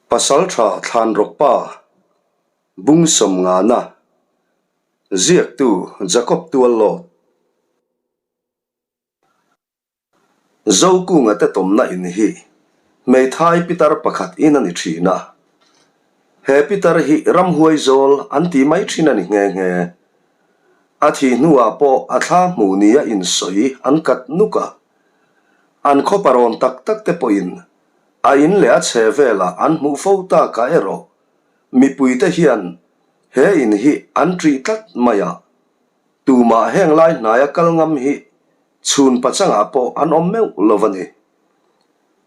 Pasalṭha Thlanrawkpa, Bung Sawmngana, Ziaktu Jacob Tuallawt. Zokunga te tawmna in hi hmeithai pitar pakhat in a ni thin a. He pitar hi ramhuai zawl an ti mai thin a ni nghe nghe. A thih hnuah pawh a thla hmuh nia insawi an kat nuk a. An khaw parawn tak tak te pawhin A in leh a chhe velah an hmuh fo takah erawh mipuite hian he in hi an ṭih tlat mai a, tumah heng lai hnaia kal ngam hi chhun pachangah pawh an awm meuh lo a ni.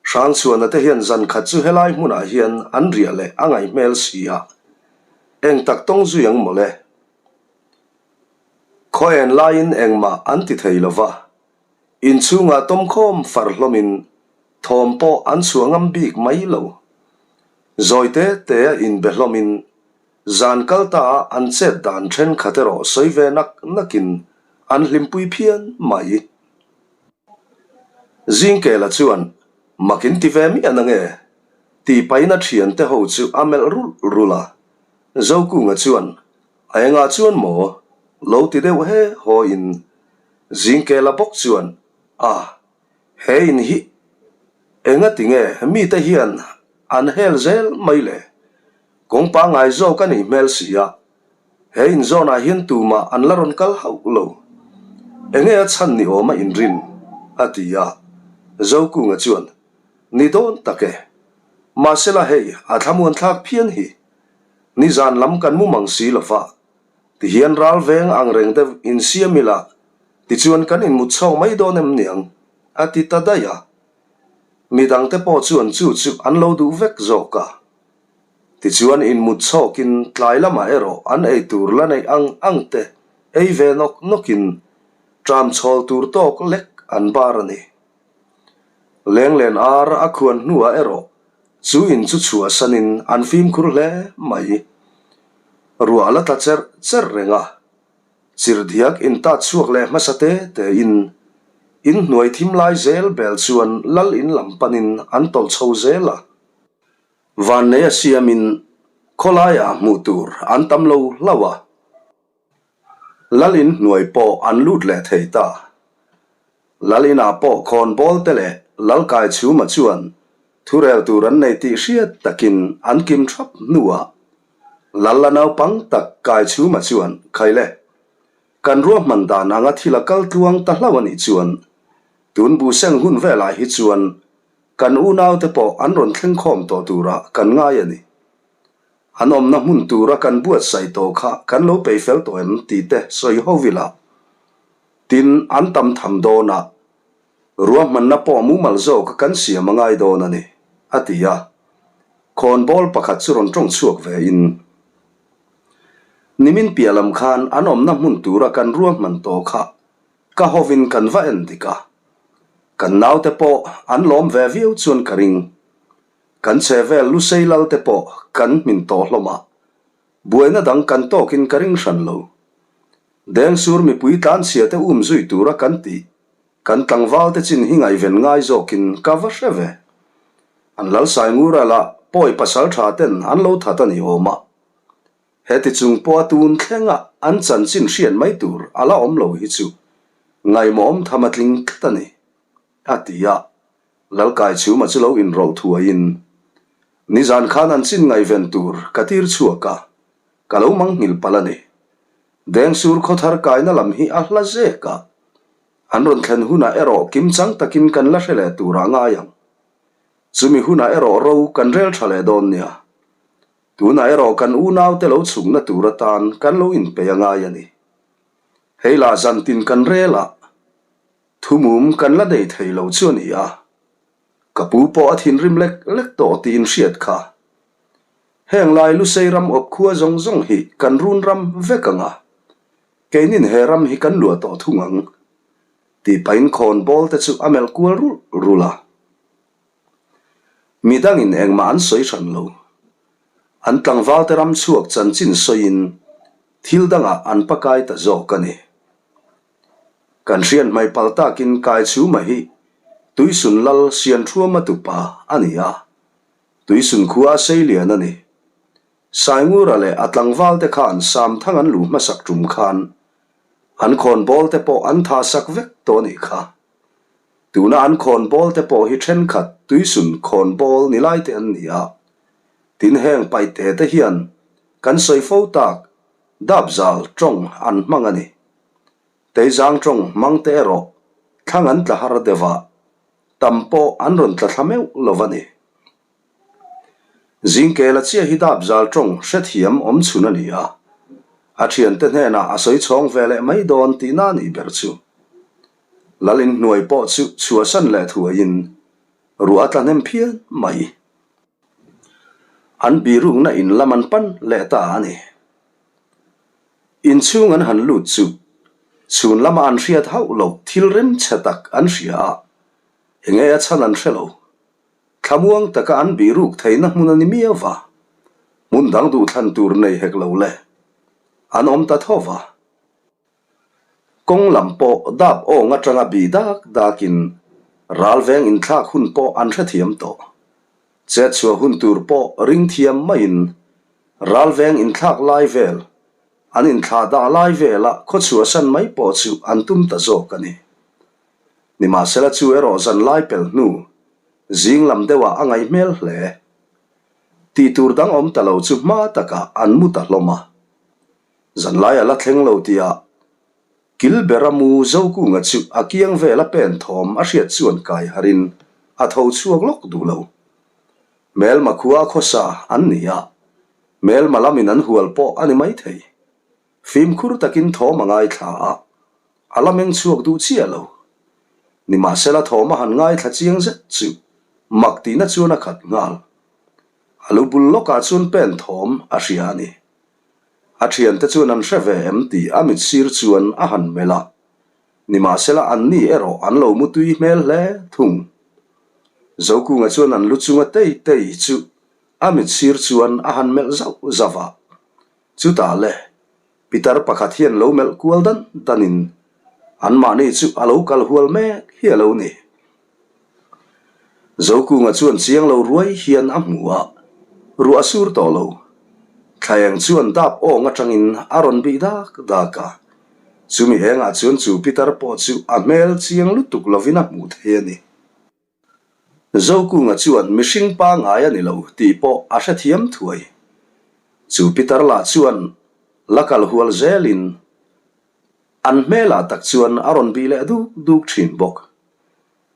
Hrangchhuana te hian zan khat chu helai hmunah hian an riah leh a ngaih hmel si a, eng tak tawng zui ang mawle. Khaw en laiin engmah an ti thei lo va, Inchhungah tawmkhawm far hlawmin thawm pawh an chhuah ngam bik mai lo. Zawi te te a inbe hlawmin zan kal ta a an chet dan thenkhat erawh sawi ve nak nakin an hlimpui phian mai. Zingkela chuan mak in ti ve miah na nge? tih pahin a thiante ho chu a melh rulh rulh a. Zokunga chuan A engah chuan maw? Lo ti deuh he haw in Zingkela bawk chuan, A, he in hi enga ti nge mite hian an hel zel mai le? Kawng pangngai zawk a nih hmel si a, he in zawnah hian tumah an la rawn kal hauh lo. Enge a chhan ni awm a inrin? a ti a. Zokunga chuan, Ni dawn tak e. Mahsela hei a thlamuan thlak phian hi. Nizan lam kan mu mang si lo va, tihian ral veng ang reng deuh insiam ila, tichuan kan inmut chho mai dawn em niang? a ti ta daih a. Midangte pawh chuan chu chu an lo duh vek zawk a. Tichuan inmut chhawkin tlai lamah erawh an ei tur la neih ang ang te ei ve nawk nawkin tram chhawl tur tawk lek an bar a ni. Lenglen ar a khuan hnuah erawh Chu in chu chhuahsanin an fimkhur hle mai. Ruah la tla cherh cherh reng a, chirhdiak in tat chhuak leh hmasa te tein in hnuai thim lai zel bel chuan lal in lam panin an tawlh chho zel a. Vannei a siamin khawlaiah hmuh tur an tam lo hlauh a. Lal in hnuai pawh an lut leh thei ta. Lal inah pawh khawnbawl te leh Lal Kaichhuma chuan thurel tur an nei tih hriat takin an kim thap hnuah Lal la naupang tak Kaichhuma chuan Khaile, kan ruahman dan anga thil a kal tluang ta hlauh a nih chuan tun buhseng hun velah hi chuan kan unaute pawh an rawn thleng khawm tawh turah kan ngai a ni. An awmna hmun tura kan buatsaih tawh kha kan lo peih fel tawh em tih te sawi ho ila. Tin, an tam tham dawn a, ruahmanna pawh mumal zawka kan siam a ngai dawn a ni, a ti a. Khawnbawl pakhat chu rawn tawng chhuak ve in, Nimin piah lam khan an awmna hmun tura kan ruahman tawh kha ka hovin kan va en dik a. Kan naute pawh an lawm ve viau chuan ka ring. Kan che vel Lusei lal te pawh kan hmin tawh hlawm a, buaina dang kan tawkin ka ring hran lo. Dengsur mipui tlanchhia te um zui tura kan tih, kan tlangval te chin hi ngaihven ngai zawkin ka va hre ve. An Lalsai Ngura lah pawi pasal tha ten an lo that a ni awm a. Heti chung pawha tun thlenga an chanchin hriat mai tur a la awm lo hi chu ngaihmawm tham a tling tlat a ni, a ti a. Lalkaichhuma chu lo inrawlh thuaiin, Nizan khan an chin ngaihven tur ka tir chhuak a, ka lo manghilh palh a ni. Dengsur khawthar kaina lam hi a hla zek a, an rawn thlen hunah erawh kimchang takin kan la hre leh turah ngai ang. Chumi hunah erawh ro kan rel tha leh dawn nia. Tunah erawh kan unaute lo chhukna tur atan kan lo inpeih a ngai a ni. Hei lah zantin kan rel a. Thumum kan la nei thei lo chu a ni a, ka pu pawh a thinrim lek lek tawh tih in hriat kha. Heng lai Lusei ram awp khua zawng zawng hi kan run ram vek ang a, keinin he ram hi kan luah tawh thung ang, tih pahin khawn bawl te chu a melh kual rulh rulh a. Midangin engmah an sawi hran lo. An tlangvalte ram chhuak chanchin sawiin thil dangah an pakai ta zawk a ni. Kan hriat hmai pal takin Kaichhuma hi Tuisun Lal Sianthuama tupa a ni a. Tuisun khua a sei lian a ni. Saingura leh a tlangval te khan Samthang an luh hmasak tum khan an khawnbawl te pawh an tha sak vek tawh a nih kha. Tuna an khawnbawl te pawh hi thenkhat Tuisun khawnbawl ni lai te an ni a. Tin heng paihte te hian kan sawi fo tak Dapzal tawng an hmang a ni. Teizang tawng hmang te erawh thlang an tla har deuh a, tam pawh an rawn tla thla meuh lo a ni. Zingkela chiah hi Dapzal tawng hrethiam awm chhun a ni a, a thiante hnenah a sawi chhawng ve leh mai dawn tihna a nih ber chu. Lal inhnuai pawh chu chhuahsan leh thuaiin ruah a tla hnem phian mai. An birukna in lam an pan leh ta a ni. Inchhung an han lut chu chhun lama an hriat hauh loh thil remchhe tak an hria a, enge a chhan an hre lo. Thlamuang taka an biruk theihna hmun a ni miau va, hmun dang duhthlan tur nei hek lo le. An awm ta tho va. Kawng lam pawh dap awng atanga bih dak dakin ral veng inthlak hun pawh an hrethiam tawh. Chetchhuah hun tur pawh ring thiam maiin ral veng inthlak lai vel, an inthlah dah lai vela khawchhuahsan mai pawh chu an tum ta zawk a ni. Nimahsela chu erawh zan lai pel hnu, zing lam deuhah a ngaih hmel hle. Tih tur dang awm ta lo chu hma takah an mu ta hlawm a. Zan lai a la thleng lo tihah kil bera mu Zokunga chu a kiang vela pen thawm a hriat chuan kai harin a tho chhuak lawk duh lo. Hmelma khua khawsa an ni a, hmelma lamin an hual pawh a ni maithei. Fimkhur takin thawm a ngaithla a, a la meng chhuak duh chiah lo. Nimahsela thawm a han ngaithla chiang zet chu mak tihna chuan a khat nghal. A lu bul lawkah chuan pen thawm a hria a ni. A thiante chuan an hre ve em tih a mit sir chuan a han melh a, nimahsela anni erawh an lo mutui hmel hle thung. Zokunga chuan an lu chunga tei tei chu a mit sir chuan a han melh zauh zauh a, chutah le pitar pakhat hian lo melh kual dan danin anmahni chu a lo kal hual mek hi a lo ni. Zokunga chuan chiang lo ruai hian a hmu a, ruah a sur tawh lo. Thlaeng chuan dap awng atangin a rawn bih dak dak a, chumi engah chuan chu pitar pawh chu a hmel chiang lutuk lovin a hmuh thei a ni. Zokunga chuan mihring pangngai a ni lo tih pawh a hrethiam thuai. Chu pitar lah chuan la kal hual zelin an hmelah tak chuan a rawn bih leh duk duk thin bawk.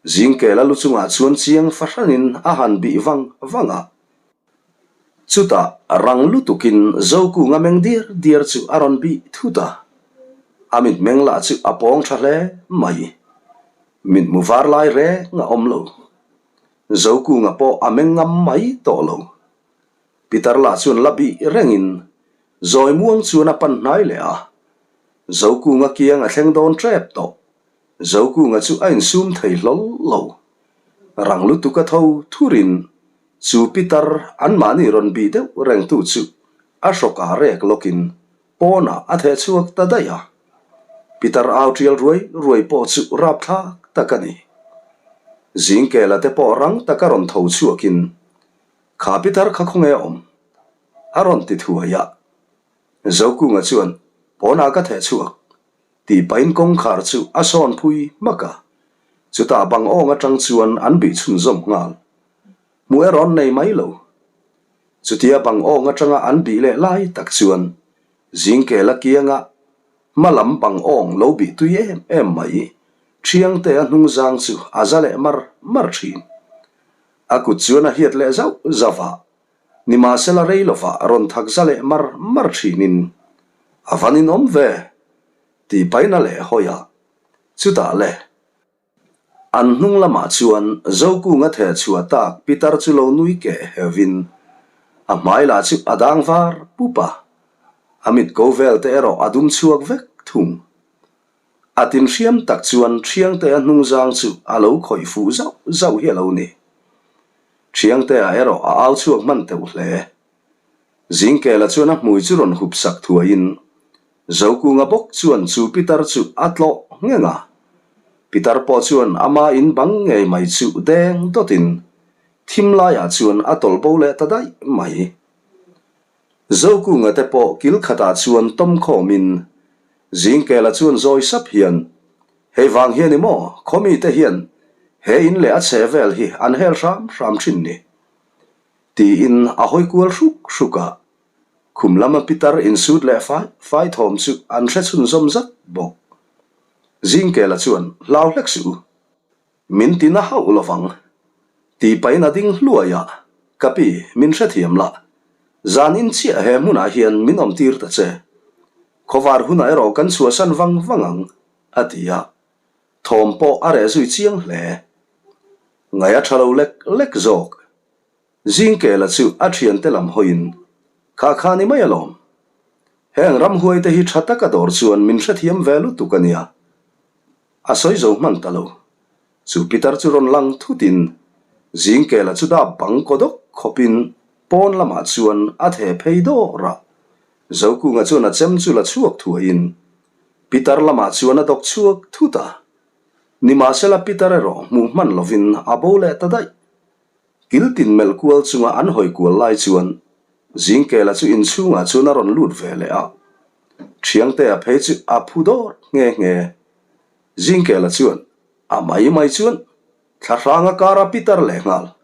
Zingkela lu chungah chuan chiang fahranin a han bih vang vang a. Chutah rang lutukin Zokunga meng diar diar chu a rawn bih thut a. A mitmeng lah chu a pawng tha hle mai. Mitmu var lai reng a awm lo. Zokunga pawh a meng ngam mai tawh lo. Pitar lah chuan la bih rengin zawi muang chuan a pan hnai leh a. Zokunga kiang a thleng dawn tep tawh. Zokunga chu a insum thei hlawl lo. Rang lutuk a tho thurin chu pitar anmahni rawn bih deuh rengtu chu a hrawkah rek lawkin pawnah a theh chhuak ta daih a. Pitar au tial ruai ruai pawh chu rapthlak tak a ni. Zingkela te pawh rang taka rawn tho chhuakin, Kha pitar kha khawnge a awm? a rawn ti thuai a. Zokunga chuan, Pawnah ka theh chhuak. Tih pahin kawngkhar chu a sawn phui hmak a, chutah bang awng atang chuan an bih chhunzawm nghal. Hmuh erawh an nei mai lo. Chutia bang awng atanga an bih leh lai tak chuan zingkel a kianga hma lam bang awng lo bih tui em em mai Thiangte a hnungzang chu a za leh mar mar thin. A kut chuan a hiat leh zauh zauh a, Nimahsela rei lovah rawn thak za leh mar mar thinin a van inawm ve tih paina leh hawi a, chutah le an hnung lamah chuan Zokunga theh chhuah tak pitar chu lo nui keh heuhin a hmai lah chu a dang var pup a, a mit ko vel te erawh a dum chhuak vek thung. A tinhriam tak chuan Thiangtea hnungzang chu a lo khawih fuh zauh zauh hi a lo ni. Thiangtea erawh a au chhuak hman teuh hle. Zingkela chuan a hmui chu rawn hup sak thuaiin Zokunga bawk chuan chu pitar chu a tlawh ngheng a. Pitar pawh chuan ama in bang ngei mai chu deng dawtin. Thim laiah chuan a tawlh bo leh ta daih mai. Zokunga te pawh kil khatah chuan tawm khawmin Zingkela chuan zawi sap hian, Hei vang hian i maw, khawmite hian he in leh a chhe vel hi an hel hram hram thin ni? Tiin a hawi kual hruk hruk a. Khum lama pitar insut leh fai fai thawm chu an hre chhunzawm zat bawk. Zingkela chuan hlau hlek suh u. Min ti na hauh lovang. Tih pahin a ding hluai a, Ka pi, min hrethiam la. Zan in chiah he hmunah hian min awm tir ta che. Khawvar hunah erawh kan chhuahsan vang vang ang, a ti a. Thawm pawh a reh zui chiang hle. Ngaih a tha lo lek lek zawk. Zingkela chu a thiante lam hawiin, Kha kha ni mai alawm. Heng ramhuaite hi tha taka dawr chuan min hrethiam ve lutuk a nia. A sawi zo hman ta lo. Chu pitar chu rawn lang thutin Zingkela chu dap bang kaw dawk khawpin pawn lamah chuan a theh phei dawr a. Zokunga chuan a chem chu la chhuak thuaiin pitar lamah chuan a dawk chhuak thut a. Nimahsela pitar erawh hmuh hman lovin a bo leh ta daih. Kil tin melh kual chunga an hawi kual lai chuan Zingkela chu inchhungah chuan a rawn lut ve leh a. Thiangtea phei chu a phu dawr nghe nghe. Zingkela chuan a mai mai chuan thlahrang a kar a pitar leh nghal.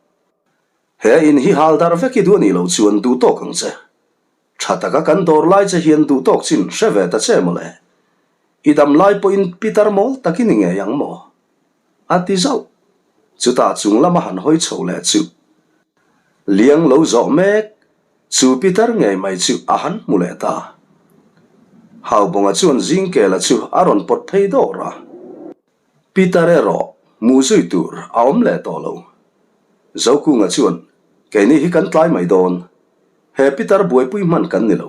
He in hi hal darh vek i duh a nih loh chuan duh tawk ang che. Tha taka kan dawr lai che hian duh tawk chin hre ve ta che mawle. I dam lai pawhin pitar mawl tak i ni ngei ang maw? A ti zauh. Chutah chung lama han hawi chho leh chu liang lo zawh mek chu pitar ngei mai chu a han hmu leh ta. Haubawnga chuan Zingkela chu a rawn pawt phei dawr a. Pitar erawh hmuh zui tur a awm leh tawh lo. Zokunga chuan, Keini hi kan tlai mai dawn. He pitar buaipui hman kan ni lo.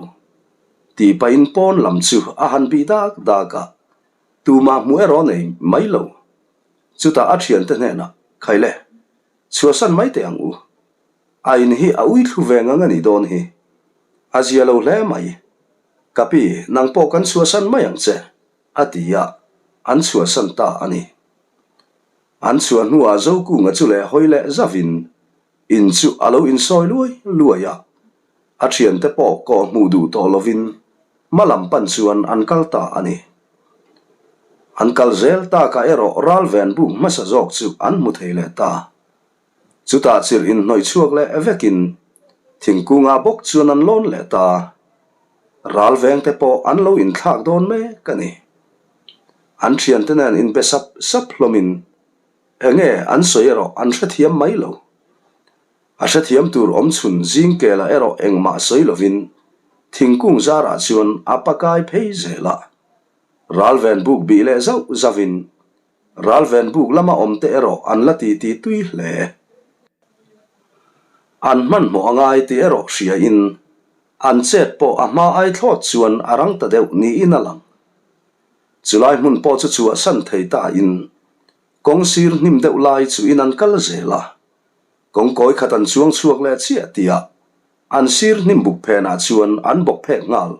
Tih pahin pawn lam chu a han bih dak dak a. Tumah hmuh erawh nei mai lo. Chutah a thiante hnenah, Khaile, chhuahsan mai teh ang u. A in hi a ui thlu ve ngang a nih dawn hi. A zia lo hle mai. Ka pi, nang pawh kan chhuahsan mai ang che, a ti a, an chhuahsan ta a ni. An chhuah hnuah Zokunga chu leh hawi leh zavin In chu a lo insawi luai luai a, a thiante pawh kawh hmuh duh tawh lovin hma lam pan chuan an kal ta a ni. An kal zel takah erawh ral ven buk hmasa zawk chu an hmu thei leh ta. Chutah chirh inhnawih chhuak leh vekin thingkungah bawk chuan an lawn leh ta. Ral vengte pawh an lo inthlak dawn mek a ni. An thiante nen inbe sap sap hlawmin Enge an sawi erawh an hrethiam mai lo. A hrethiam tur awm chhun zingkela erawh engmah sawi lovin thingkung zarah chuan a pakai phei zel a. Ralven buk bih leh zauh zauhin ralven buk lama awmte erawh an la titi tui hle. An hmanhmawh a ngai tih erawh hriain an chet pawh a hma ai thlawt chuan a rang ta deuh niin a lang. Chulai hmun pawh chu chhuahsan thei ta in kawng sir hnim deuh lai chu in an kal zel a. Kawng kawi khat an chuang chhuak leh chiah tih ah an sir hnim buk phen ah chuan an bawk phek nghal.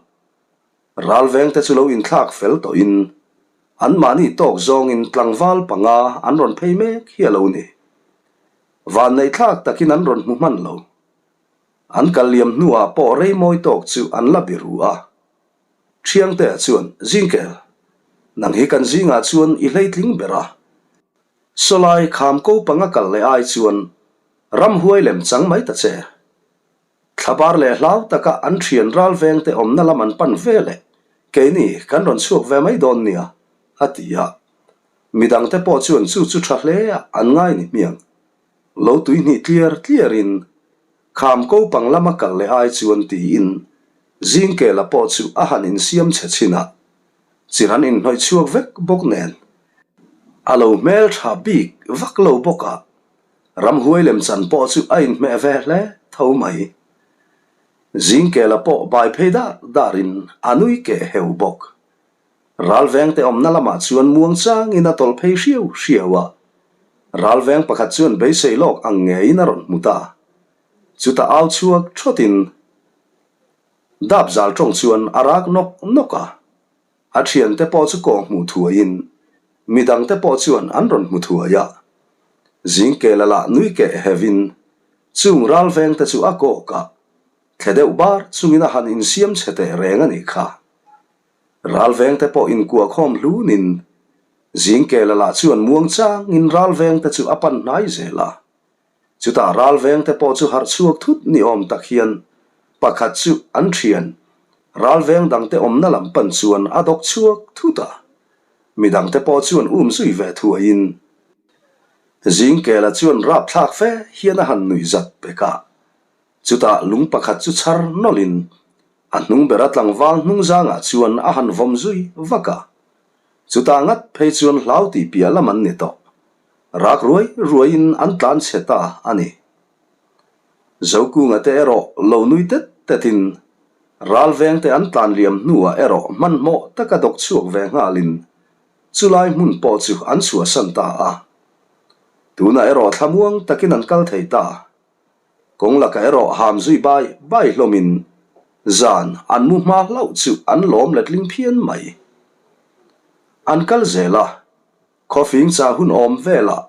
Ral veng te chu lo inthlak fel tawh in an mahni tawk zawng in tlangval panga an rawn phei mek hi a lo ni. Vanneih thlak tak in an rawn hmu hman lo. An kal liam hnu ah pawh rei mawi tawk chu an la bi ru a. Thiangtea chuan, Zingkel, nang hi kan zingah chuan i hleitling ber a. Sawlai kham ko panga kal leh ai chuan ramhuai lem chang mai ta che. Thlabar leh hlau taka an thian ral vengte awmna lam an pan ve leh keini kan rawn chhuak ve mai dawn nia, a ti a. Midangte pawh chuan chu chu tha hle a an ngai ni hmiang. Lo tuihnih tliar tliarin Kham ko pang lama kal leh ai chuan tiin Zingkela pawh chu a han insiam chhe chhin a, chir an inhnawih chhuak vek bawk nen a lo hmeltha bik vak lo bawk a, ramhuai lemchan pawh chu a inhmeh ve hle tho mai. Zingkela pawh bai phei dar darin a nui keh heu bawk. Ralvengte awmna lamah chuan muang changin a tawlh phei hriau hriau a. Ralveng pakhat chuan beisei lawk ang ngeiin a rawn hmu ta. Chutah au chhuak thawtin dap zal tawng chuan a rak nawk nawk a. A thiante pawh chu kawng hmuh thuaiin midangte pawh chuan an rawn hmu thuai a. Zingkela lah nui keh hevin. Chung ralvengte chu a kawk a, thle deuh bar chungin a han insiam chhe teh reng a nih kha. Ralvengte pawh inkuahkhawm hlunin Zingkela lah chuan muang changin ralvengte chu a pan hnai zel a. Chutah ralvengte pawh chu harh chhuak thut ni awm tak hian pakhat chu an thian ralveng dangte awmna lam pan chuan a dawk chhuak thut a. Midangte pawh chuan um zui ve thuaiin Zingkela chuan rapthlak fe hian a han nuih zat pek a. Chutah lung pakhat chu chhar nawlhin a hnung bera tlangval hnung zangah chuan a han vawm zui vak a. Chutah ngat phei chuan hlau tih piah lam an ni tawh. Rak ruai ruaiin an tlan chhe ta a ni. Zokunga te erawh lo nui tet tetin ralvengte an tlan liam hnuah erawh hmanhmawh taka dawk chhuak ve nghalin chulai hmun pawh chu an chhuahsan ta a. Tunah erawh thlamuang takin an kal thei ta. Kawng lakah erawh ham zui bai bai hlawmin zan an mu hma hlauh chu an lawm letling phian mai. An kal zel a, khawfing chah hun awm velah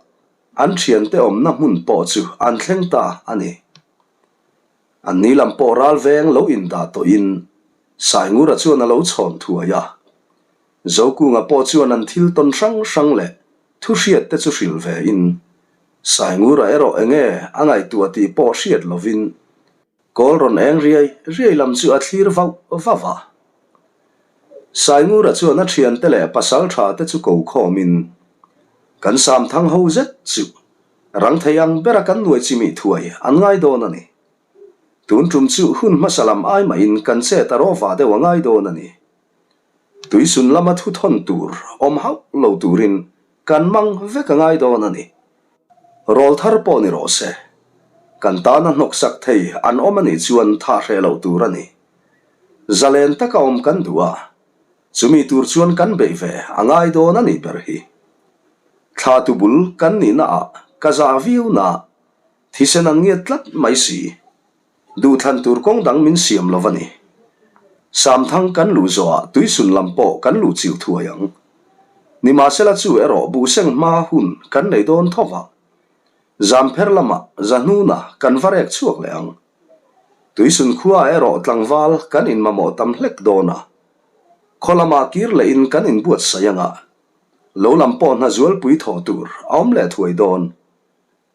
an thiante awmna hmun pawh chu an thleng ta a ni. An ni lam pawh ral veng lo indah tawhin Saingura chuan a lo chhawn thuai a. Zokunga pawh chuan an thil tawn hrang hrang leh thu hriat te chu hrilh ve in, Saingura erawh enge a ngaihtuah tih pawh hriat lovin kawl rawn eng riai riai lam chu a thlir vauh vauh a. Saingura chuan a thiante leh pasal tha te chu ko khawm in, Kan Samthang ho zet chu rang thei ang bera kan nuai chimih thuai an ngai dawn a ni. Tun tum chu hun hmasa lam ai mahin kan chet a rawva deuh a ngai dawn a ni. Tuisun lama thu thawn tur awm hauh lo turin kan mang vek a ngai dawn a ni. Rawl thar pawh ni rawh se. Kan tana hnawksak thei an awm a nih chuan tha hreh loh tur a ni. Zalen taka awm kan duh a, chumi tur chuan kan beih ve a ngai dawn a nih ber hi. Thla tu bul kan nihna ah ka zah viau na thisen an ngiat tlat mai si. Duhthlan tur kawng dang min siam lo a ni. Samthang kan luh zawhah tuisun lam pawh kan luh chilh thuai ang. Nimahsela chu erawh buhseng hma hun kan nei dawn tho va. Zampher lamah Zahnuna kan va rek chhuak leh ang. Tuisun khuaah erawh tlangval kan inmamawh tam hlek dawn a. Khaw lamah kir lehin kan inbuatsaih ang a. Lo lam pawh hna zualpui thawh tur a awm leh thuai dawn.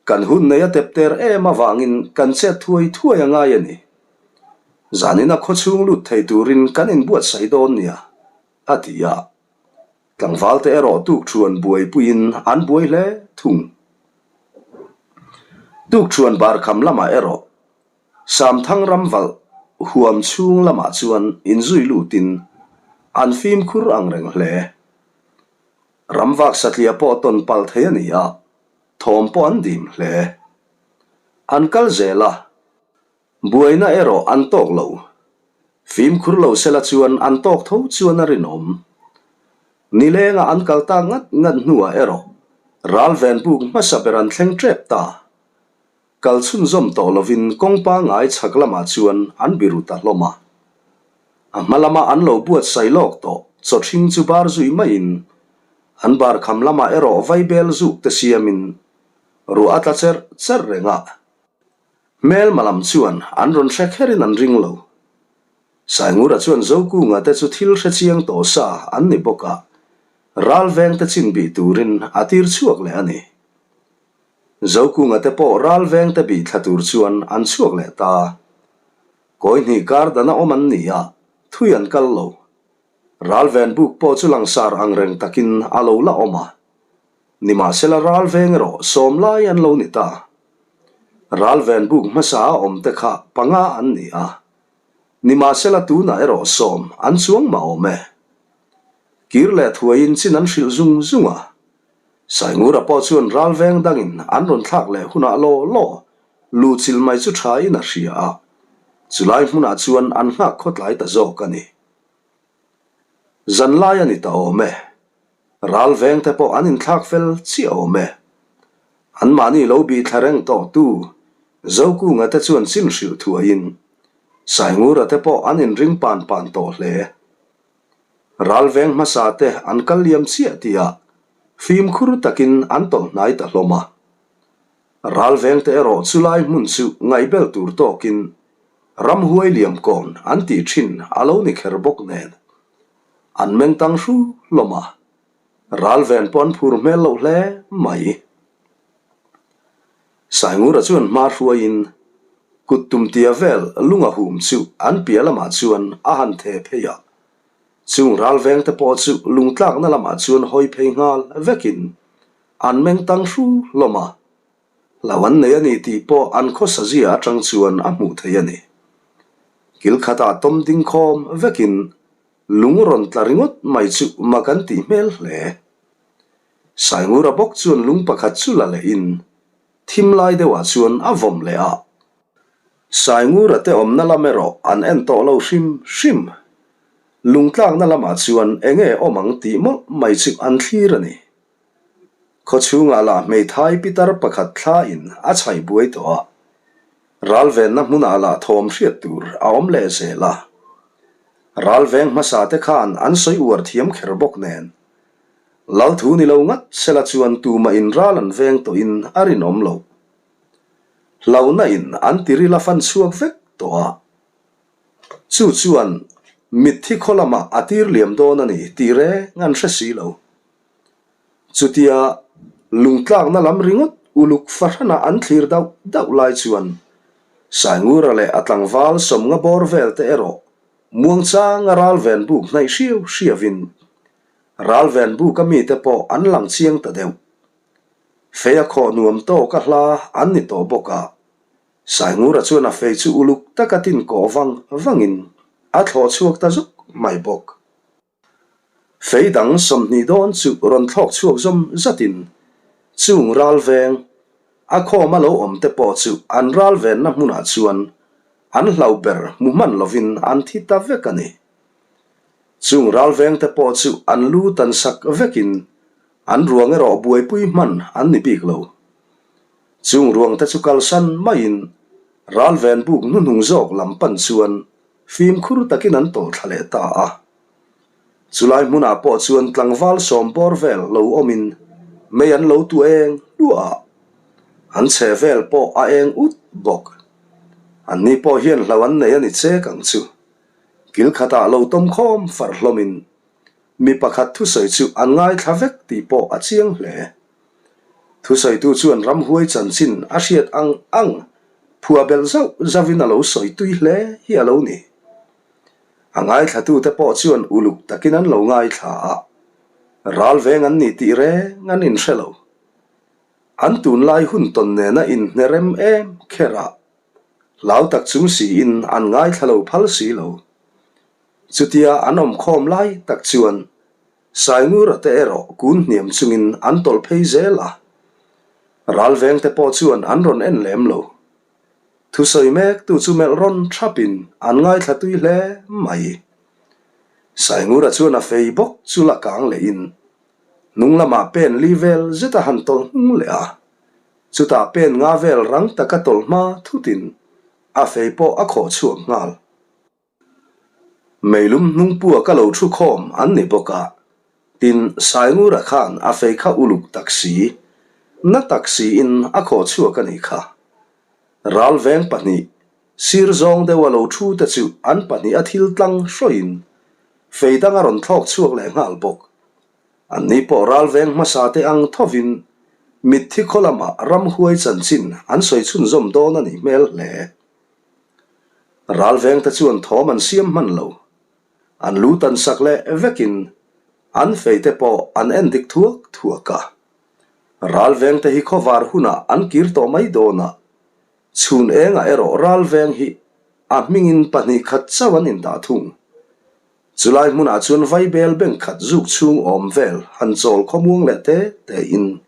Kan hun nei a tep ter em avangin kan chet thuai thuai a ngai a ni. Zanina khawchhung lut thei turin kan inbuatsaih dawn nia, a ti a. Tlangvalte erawh tukṭhuan buaipuiin an buai hle thung. Tukṭhuan barkham lamah erawh Samthang ramvalh huam chhung lamah chuan inzui lutin an fimkhur ang reng hle. Ramvak satliah pawh tawn palh thei a ni a. Thawm pawh an dim hle. An kal zel a, buaina erawh an tawk lo. Fimkhur lo sela chuan an tawk tho chuan a rinawm. Nilenga an kal tak ngat ngat hnuah erawh ralven buk hmasa ber an thleng tep ta. Kal chhunzawm tawh lovin kawng pangngai chhak lamah chuan an biru ta hlawm a. A hma lama an lo buatsaih lawk tawh chawthring chu bar zui maiin an bar kham lamah erawh vaibel zuk te siamin ruah a tla cherh cherh reng a. Hmelma lam chuan an rawn hre kherin an ring lo. Saingura chuan Zokunga te chu thil hre chiang tawh sa an ni bawk a, ralveng te chin bih turin a tir chhuak leh a ni. Zokunga te pawh ralveng te bih thla tur chuan an chhuak leh ta. Kawi hnih kar dana awm an ni a, thui an kal lo. Ralven buk pawh chu langsar ang reng takin a lo la awm a. Nimahsela ralveng erawh sawm lai an lo ni ta. Ralven buk hmasa a awm te kha panga an ni a. Nimahsela tunah erawh sawm an chuang mah awm e. Kir leh thuaiin chin an hrilh zung zung a. Saingura pawh chuan ralveng dangin an rawn thlak leh hunah law law luhchilh mai chu thain a hria a, chulai hmunah chuan an nghak khawtlai ta zawk a ni. Zanlai a ni ta awm e. Ralveng te pawh an inthlak fel chiah awm e. Anmahni lo bih thla reng tawhtu Zokunga te chuan chin hrilh thuaiin Saingura te pawh an inring pan pan tawh hle. Ralveng hmasa te an kal liam chiah tihah fimkhur takin an tawlh hnai ta hlawm a. Ralvengte erawh chulai hmun chu ngaihbel tur tawkin ramhuai liam kawn an tih thin a lo ni kher bawk nen. An meng tang hru hlawm a, ralven pawh an phur hmel loh hle mai. Saingura chuan hma hruaiin kut tumtia vel lunga hum chu an piah lamah chuan a han the phei a. Chung ralvengte pawh chu lungtlakna lamah chuan hawi phei nghal vekin an meng tang hru hlawm a. Lo an nei a ni tih pawh an khawsa zia atang chuan a hmuh theih a ni. Kil khatah tawm ding khawm vekin lung rawn tla ringawt mai chu mak an tih hmel hle. Saingura bawk chuan lung pakhat chu la lehin thim lai deuhah chuan a vawm leh a. Saingura te awmna lam erawh an en tawh lo hrim hrim. Lungtlakna lamah chuan enge awm ang tih mawlh mai chu an thlir a ni. Khaw chhungah lah hmeithai pitar pakhat thla in a chhaih buai tawh a, ralvenna hmunah lah thawm hriat tur a awm leh zel a. Ralveng hmasa te khan an sawi uar thiam kher bawk nen. Lal thu ni lo ngat sela chuan tumah in ral an veng tawh in a rinawm loh. Hlauhna in an tiril a fan chhuak vek tawh a. Chu chuan mitthi khaw lamah a tir liam dawn a ni tih reng an hre si lo. Chutia lungtlakna lam ringawt uluk fahrana an thlir dauh dauh lai chuan Saingura leh a tlangval sawmnga bawr vel te erawh muangchanga ralven buk hnaih hriau hriauin ralven buka mite pawh an lang chiang ta deuh. Fei a khawh nuam tawk a hla an ni tawh bawk a, Saingura chuan a fei chu uluk taka tin kawh vang vangin a thlawh chhuak ta zuk mai bawk. Fei dang 20 dawn chu rawn thlawk chhuak zawm zatin chung ral veng a khawm a lo awm te pawh chu an ral venna hmunah chuan an hlau ber hmu hman lovin an thi ta vek a ni. Chung ral veng te pawh chu an lu tan sak vekin an ruang erawh buaipui hman an ni bik lo. Chung ruang te chu kalsan maiin ral ven buk hnuhnung zawk lam pan chuan Fimkhur takin an tawlh thla leh ta a. Chulai hmunah pawh chuan tlangval sawm bawr vel lo awmin mei an lo tu eng hluah a, an chhe vel pawh a eng ut bawk. Anni pawh hian hlo an nei a ni chek ang chu. Kil khatah lo tawm khawm farh hlawmin mi pakhat thusawi chu an ngaithla vek tih pawh a chiang hle. Thusawitu chuan ramhuai chanchin a hriat ang ang phuah belh zauh zauhin a lo sawi tui hle hi a lo ni. A ngaithlatute pawh chuan uluk takin an lo ngaithla a, ral veng an ni tih reng an inhre lo. An tunlai hun tawn nena inhne rem em kher a, hlau tak chung siin an ngaithla lo phal si lo. Chutia an awmkhawm lai tak chuan Saingura te erawh kun hniam chungin an tawlh phei zel a, ralveng te pawh chuan an rawn en lem lo. Thusawi mek tu chu melh rawn thapin an ngaithla tui hle mai. Saingura chuan a fei bawk chu la kang lehin hnung lamah pen li vel zet a han tawlh hnung leh a, chutah pen nga vel rang taka tawlh hma thutin a fei pawh a khawh chhuak nghal. Meilum hnungpua ka lo thu khawm an ni bawk a, tin Saingura khan a fei kha uluk tak si, na tak siin a khawh chhuak a nih kha. Ral veng pahnih, sir zawng deuha lo thu te chu an pahnih a thil tlang hrawiin fei dang a rawn thlawk chhuak leh nghal bawk. Anni pawh ral veng hmasa te ang thovin mitthi khaw lamah ramhuai chanchin an sawi chhunzawm dawn a nih hmel hle. Ralvengte chuan thawm an siam hman lo. An lu tan sak leh vekin an feite pawh an en dik thuak thuak a. Ralvengte hi khawvar hunah an kir tawh mai dawn a, chhun engah erawh ralveng hi a hmingin pahnih khat chauh an indah thung. Chulai hmunah chuan vaibel bank khat zuk chhung awm vel han chawl khawmuang leh te tein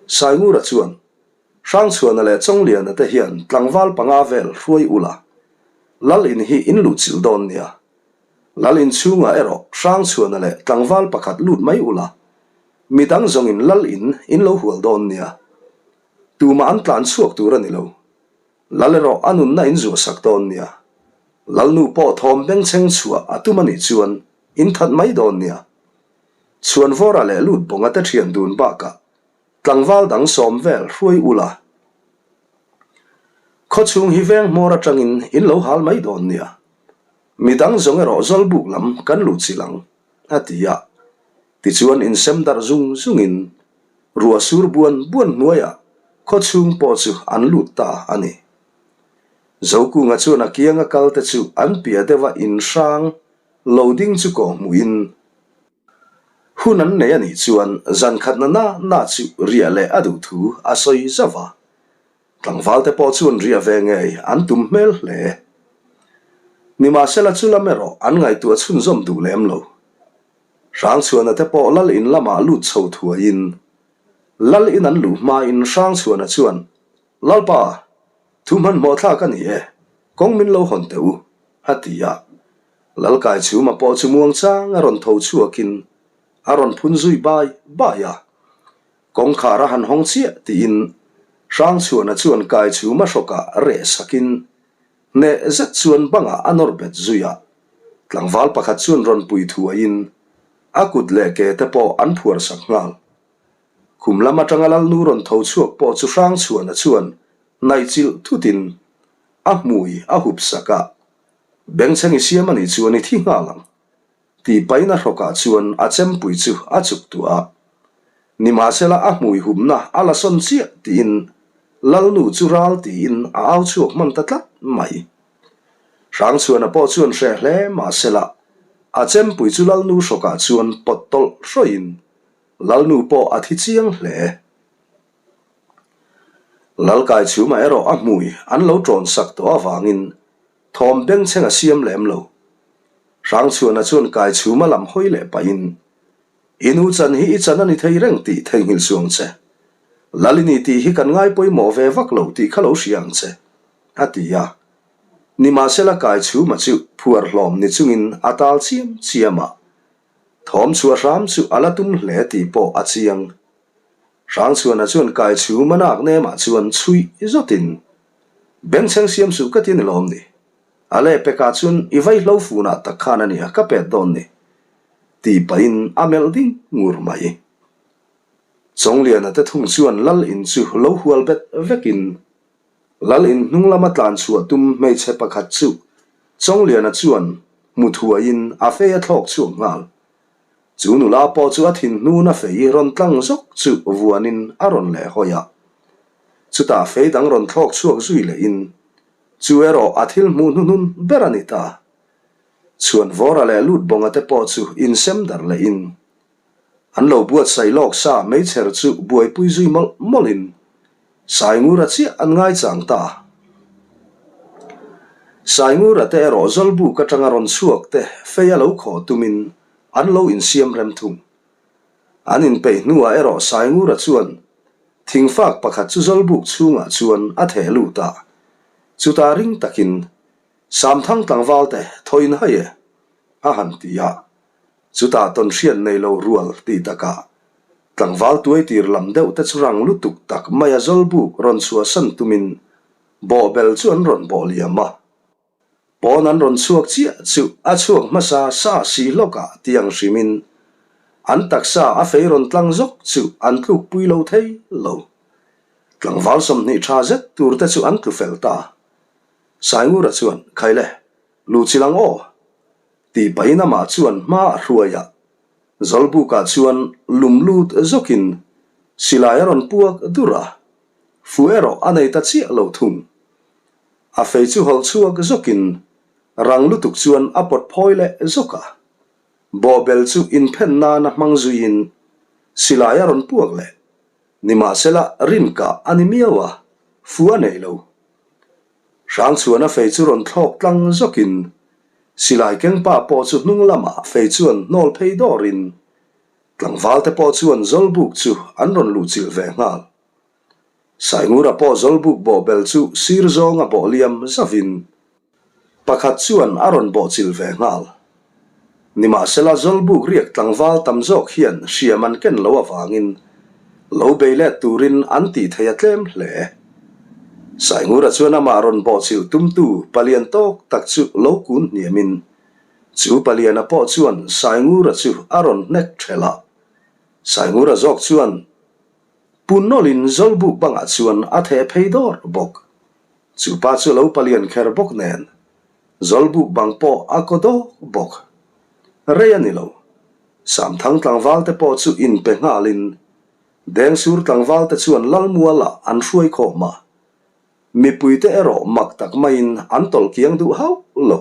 Saingura chuan Hrangchhuana leh Chawngliana te hian tlangval panga vel hruai ula, Lal in hi in luh chilh dawn nia. Lal in chhungah erawh Hrangchhuana leh tlangval pakhat lut mai ula, midang zawngin Lal in in lo hual dawn nia. Tumah an tlan chhuak tur a ni lo. Lal erawh a nunna in zuahsak dawn nia. Lalnu pawh thawm bengchheng chhuah a tum a nih chuan in that mai dawn nia. Chhuanvawra leh Lutbawnga te thian dun bakah Tlangval dang sawm vel hruai ula. Khawchhung hi veng hmawr atangin in lo hal mai dawn nia. Midang zawng erawh Zawlbuk lam kan luh chilh ang, a ti a. Tichuan insem darh zung zungin ruah sur buan buan hnuaiah khawchhung pawh chu an lut ta a ni. Zokunga chuan a kianga kalte chu an piah deuha inhrang lo ding chu kawh hmuhin hun an nei a nih chuan zan khatna na na chu riah leh a duh thu a sawi zauh a. Tlangvalte pawh chuan riah ve ngei an tum hmel hle. Nimahsela chu lam erawh an ngaihtuah chhunzawm duh lem lo. Hrangchhuana te pawh lal in lamah lut chho thuaiin lal in an luh hmain Hrangchhuana chuan, Lalpa, thu hmanhmawh thlak a ni e, kawng min lo hawn teh u, a ti a. Lalkaichhuma pawh chu muangchang a rawn tho chhuakin a rawn phun zui bai bai a. Kawngkhar a han hawng chiah tiin Hrangchhuana chuan Kaichhuma hrawkah reh sakin hneh zet chuan bangah a nawr bet zui a. Tlangval pakhat chuan rawn pui thuaiin a kut leh ke te pawh an phuar sak nghal. Khum lam atanga Lalnu rawn tho chhuak pawh chu Hrangchhuana chuan hnaihchilh thutin a hmui a hup sak a, Bengchheng i siam a nih chuan i thi nghal ang. Tih pahin a hrawkah chuan a chempui chu a chuk tuah a. Nimahsela a hmui humna a la sawn chiah tiin Lalnu chu ral tiin a au chhuak hman ta tlat mai. Hrangchhuana pawh chuan hreh hle mahsela a chempui chu Lalnu hrawkah chuan pawt tawlh hrawiin Lalnu pawh a thi chiang hle. Lalkaichhuma erawh a hmui an lo ṭawn sak tawh avangin Thawm bengchheng a siam lem lo. Hrangchhuana chuan Kaichhuma lam hawi leh pahin, I nu chan hi i chan a ni thei reng tih theihnghilh suang che. Lalini tih hi kan ngai pawimawh ve vak lo tih kha lo hria ang che, a ti a. Nimahsela Kaichhuma chu phuar hlawm ni chungin a tal chiam chiam a. Thawm chhuah hram chu a la tum hle tih pawh a chiang. Hrangchhuana chuan Kaichhuma nak nemah chuan chhuih zawtin, Bengchheng siam suh ka ti ni lawm ni? A leh pekah chuan i vaihlo funah tak khan a nia ka pet dawn ni, tih pahin a melh ding ngur mai. Chawngliana te thung chuan Lal in chu lo hual bet vekin Lal in hnung lama tlan chhuah tum hmeichhe pakhat chu Chawngliana chuan hmu thuaiin a fei a thlawk chhuak nghal. Chu nula pawh chu a thinhnuna fei rawn tlang zawk chu vuanin a rawn leh hawi a. Chutah fei dang rawn thlawk chhuak zui lehin, chu erawh a thil hmuh hnuhnun ber a ni ta. Chhuanvawra leh Lutbawnga te pawh chu insem darh lehin, an lo buatsaih lawk sa meichher chu buaipui zui mawlh mawlhin, Saingura chiah an ngaichang ta. Saingura te erawh Zawlbuk atanga rawn chhuak te fei a lo khaw tumin an lo insiam rem thung. An inpeih hnuah erawh Saingura chuan thingfak pakhat chu Zawlbuk chhungah chuan a theh lut a, chutah ring takin, Samthang tlangval te thaw in hai e, a han ti a. Chutah tawnhriat nei lo rual tih takah tlangval tuaitir lam deuh te chu rang lutuk tak maia Zawlbuk rawn chhuahsan tumin bawhbel chu an rawn bawh liam a. Pawn an rawn chhuak chiah chu a chhuak hmasa sa si hlawkah tiang hrimin an taksa a fei rawn tlang zawk chu an tlukpui lo thei lo. Tlangval 20 tha zet tur te chu an tlu fel ta. Saingura chuan, Khaile, luhchilh ang aw! Tih pahin amah chuan hma a hruai a, Zawlbukah chuan lum lut zawkin silai a rawn puak dur a, fu erawh a nei ta chiah lo thung. A fei chu hawlh chhuak zawkin rang lutuk chuan a pawt phawi leh zawk a, bawhbel chu inphen nana hmang zuiin silai a rawn puak leh. Nimahsela rinkah a ni miau a, fu a nei lo. Hrangchhuana fei chu rawn thlawk tlang zawkin silai kengpa pawh chu hnung lamah fei chuan hnawl phei dawrin tlangvalte pawh chuan Zawlbuk chu an rawn luhchilh ve nghal. Saingura pawh Zawlbuk bawhbel chu sir zawnga bawh liam zavin Pakhat chuan a rawn bawhchilh ve nghal. Nimahsela Zawlbuk riak tlangval tam zawk hian hriam an ken lo avangin lo bei let turin an tih thei a tlem hle. Saingura chuan amah rawn bawhchilh tumtu palian tawk tak chu lo kun hniamin chu paliana pawh chuan Saingura chu a rawn hnek ṭhelh a. Saingura zawk chuan pu nawlhin Zawlbuk bangah chuan a theh phei dawr bawk. Chu pa chu lo palian kher bawk nen, Zawlbuk bang pawh a kaw dawk bawk. Rei a ni lo. Samthang tlangval te pawh chu inpe nghalin Dengsur tlangval te chuan Lalmualah an hruai khawm a. Mipuite erawh mak tak maiin an tawlh kiang duh hauh lo.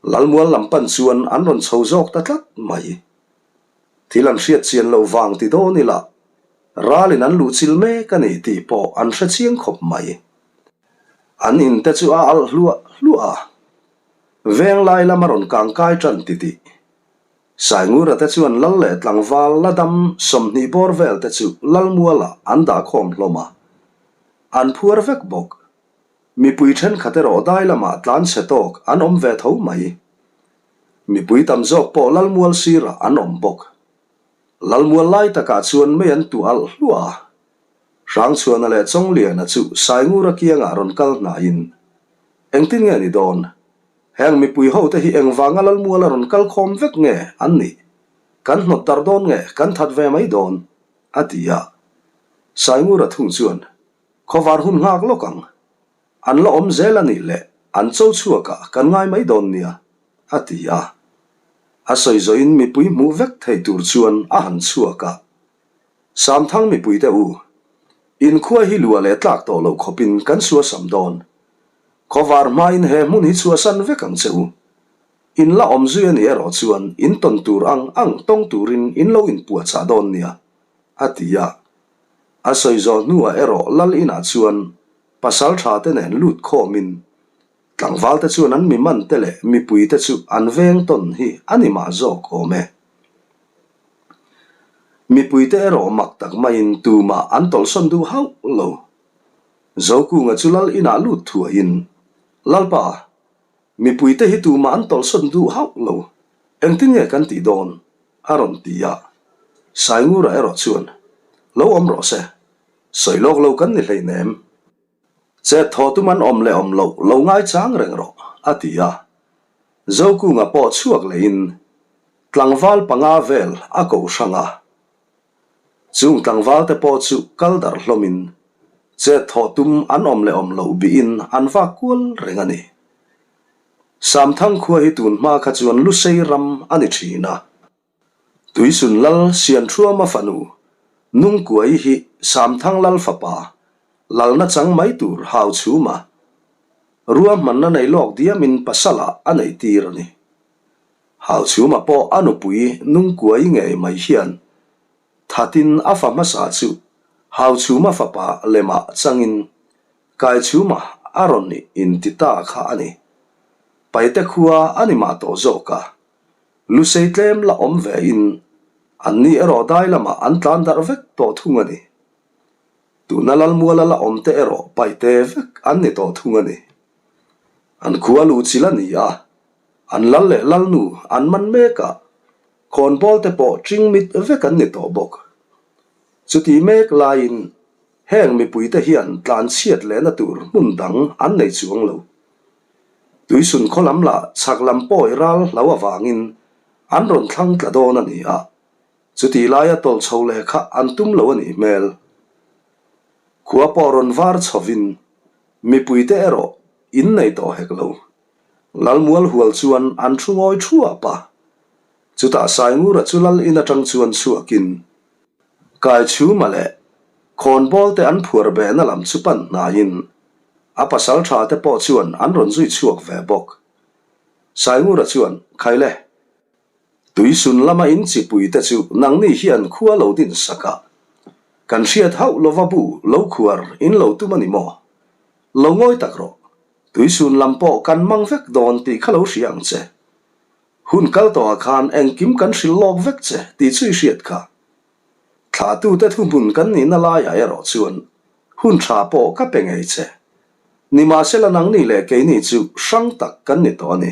Lalmual lam pan chuan an rawn chho zawk ta tlat mai. Thil an hriat chian loh vang ti dawn ila, ralin an luhchilh mek a ni tih pawh an hre chiang khawp mai. An in te chu a alh hluah hluah a, venglai lama rawn kangkai tan titih. Saingura te chuan lal leh tlangval la dam 20 bawr vel te chu Lalmualah an dah khawm hlawm a, an phuar vek bawk. Mipui thenkhat erawh dai lamah tlan chhe tawk an awm ve tho mai. Mipui tam zawk pawh Lalmual sirah an awm bawk. Lalmual lai takah chuan mei an tuah alh hluah a. Hrangchhuana leh Chawngliana chu Saingura kiangah rawn kal hnaiin, Engtin nge ni dawn? Heng mipui hote hi engvanga Lalmuala rawn kal khawm vek nge an nih? Kan hnawt darh dawn nge kan that ve mai dawn? a ti a. Saingura thung chuan, Khawvar hun nghak lawk ang. An la awm zel a nih leh an cho chhuakah kan ngai mai dawn nia, a ti a. A sawi zawhin mipui hmuh vek thei tur chuan a han chhuak a. Samthang mipuite u, inkhua hi lua leh tlak tawh loh khawpin kan suasam dawn. Khawvar hmain he hmun hi chhuahsan vek ang che u. In la awm zui a nih erawh chuan in tawn tur ang ang tawng turin in lo inpuahchah dawn nia, a ti a. A sawi zawh hnuah erawh Lal inah chuan pasal tha te nen lut khawmin tlangval te chuan an mi man te leh mipui te chu an veng tawn hi a ni mah zawk awm e. Mipui te erawh mak tak maiin tumah an tawlhsawn duh hauh lo. Zokunga chu Lal inah lut thuaiin, Lalpa, mipui te hi tumah an tawlhsawn duh hauh lo, engtin nge kan tih dawn? A rawn ti a, Saingura erawh chuan, Lo awm rawh se, sawi lawk lo kan ni hleinem. Chet thaw tum an awm leh awm loh lo ngaichang reng rawh, a ti a. Zokunga pawh chhuak lehin tlangval panga vel a ko hrang a. Chung tlangval te pawh chu kal darh hlawmin chet thaw tum an awm leh awm loh bihin an vak kual reng a ni. Samthang khua hi tun hma kha chuan Lusei ram a ni thin a. Tuisun Lal Sianthruama fanu Nungkuai hi Samthang Lal fapa lalna chang mai tur hau chhum a, ruahmanna nei lawk diamin pasalah a neih tir a ni. Hau chhuma pawh a nupui Nungkuai ngei mai hian thatin a fa hmasa chu Hau chhuma fapa lemah changin Kaichhuma a rawn inti ta kha a ni. Paite khua a ni mah tawh zawk a, Lusei tlem la awm ve in anni erawh dai lamah an tlan darh vek tawh thung a ni. Tuna Lalmuala la awm te erawh Paite vek an ni tawh thung a ni. An khua luhchilh a ni a, an lal leh lalnu an man mek a, khawnbawl te pawh ṭingmit vek an ni tawh bawk. Chutih mek laiin Heng mipuite hian tlanchhiat lehna tur hmun dang an nei chuang lo. Tuisun khaw lam lah chhak lam pawi ral hlo avangin an rawn thlang tla dawn a ni a, chutih laia tawlh chho leh kha an tum lo a nih hmel. Khua pawh rawn var chhovin mipuite erawh in nei tawh hek lo. Lalmual hual chuan an thu ngawi thuap a, chutah Saingura chu lal in atang chuan chhuakin Kaichhuma leh khawnbawl te an phuar behna lam chu pan hnaiin a pasal tha te pawh chuan an rawn zui chhuak ve bawk. Saingura chuan, Khaile, Tuisun lama in chipui te chu nangni hian khua lo din sak a, kan hriat hauh lova bu lo khuar in lo tum a ni maw? Lo ngawi tak rawh, Tuisun lam pawh kan mang vek dawn tih kha lo hria ang che. Hun kal tawhah khan engkim kan hrilh lawk vek che tih chu i hriat kha. Thlahtute thuhmun kan nihna laiah erawh chuan hun tha pawh ka pe ngei che. Nimahsela nangni leh keini chu hrang tak kan ni tawh a ni.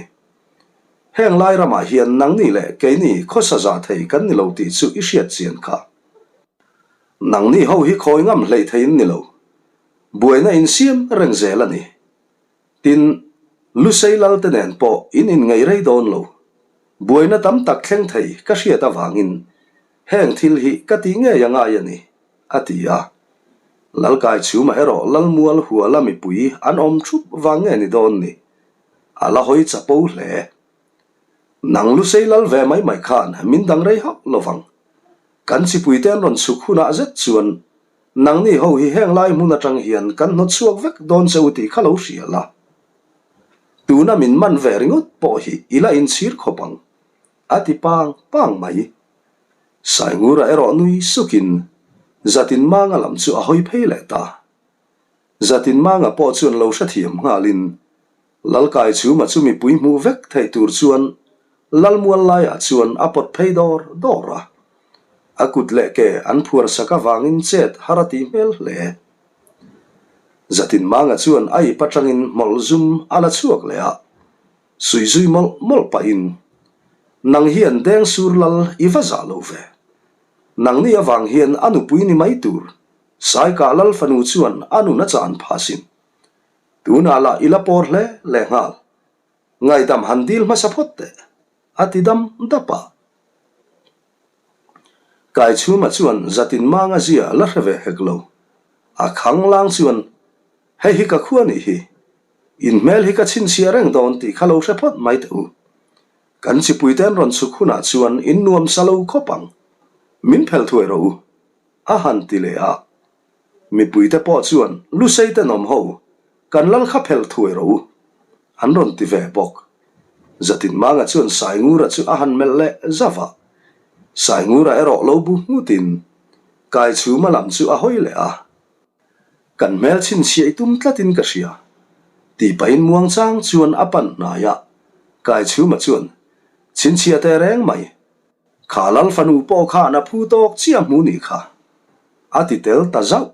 Heng lai ramah hian nangni leh keini khawsa zah thei kan ni lo tih chu i hriat chian kha. Nangni ho hi khawi ngam hleih thei in ni lo. Buaina insiam reng zel a ni. Tin, Lusei Lalte nen pawh in inngeih rei dawn lo. Buaina tam tak thleng thei ka hriat avangin heng thil hi ka tih ngei a ngai a ni, a ti a. Lalkaichhuma erawh Lalmual huala mipui an awm thup vang nge ni dawn ni? A la hawi chapo hle. Nang Lusei lal ve mai mai khan min dang rei hauh lo vang. Kan chipuite an rawn chhuk hunah zet chuan nangni ho hi heng lai hmun atang hian kan hnawt chhuak vek dawn che u tih kha lo hria la. Tuna min man ve ringawt pawh hi i la inchhir khawp ang, a ti pang pang mai. Saingura erawh nui sukin Zatinmanga lam chu a hawi phei leh ta. Zatinmanga pawh chuan lo hrethiam nghalin Lalkaichhuma chu mipui hmuh vek theih tur chuan Lalmual laiah chuan a pawt phei dawr dawr a. A kut leh ke an phuar sak avangin chet har a tih hmel hle. Zatinmanga chuan a ip atangin hmawlh zum a la chhuak leh a. Sui zui mawlh mawlh pahin, Nang hian deng sur lal i va zah lo ve. Nangni avang hian a nupui ni mai tur, Saikah lal fanu chuan a nun a chan phah sin. Tunah lah i la pawr hle leh nghal. Ngaihdam han dil hmasa phawt teh, a ti dam dap a. Kaichhuma chuan zatin manga zia la hre ve hek lo. A khang lang chuan, Hei hi ka khua nih hi. In hmel hi ka chhinchhiah reng dawn tih kha lo hre phawt mai teh u. Kan chipuite an rawn chhuk hunah chuan in nuam sa lo khawp ang. Min phelh thuai rawh u, a han ti leh a. Mipuite pawh chuan Lusei tenawm ho, kan lal kha phelh thuai rawh u, an rawn ti ve bawk. Zatinmanga chuan Saingura chu a han melh leh zauh a. Saingura erawh lo bu nghutin Kaichhuma lam chu a hawi leh a. Kan hmel chhinchhiah i tum tlatin ka hria, tih pahin muangchang chuan a pan hnai a, Kaichhuma chuan, Chhinchhiah teh reng mai, kha lal fanu pawh khan a phu tawk chiah hmu nih kha, a ti tel ta zauh.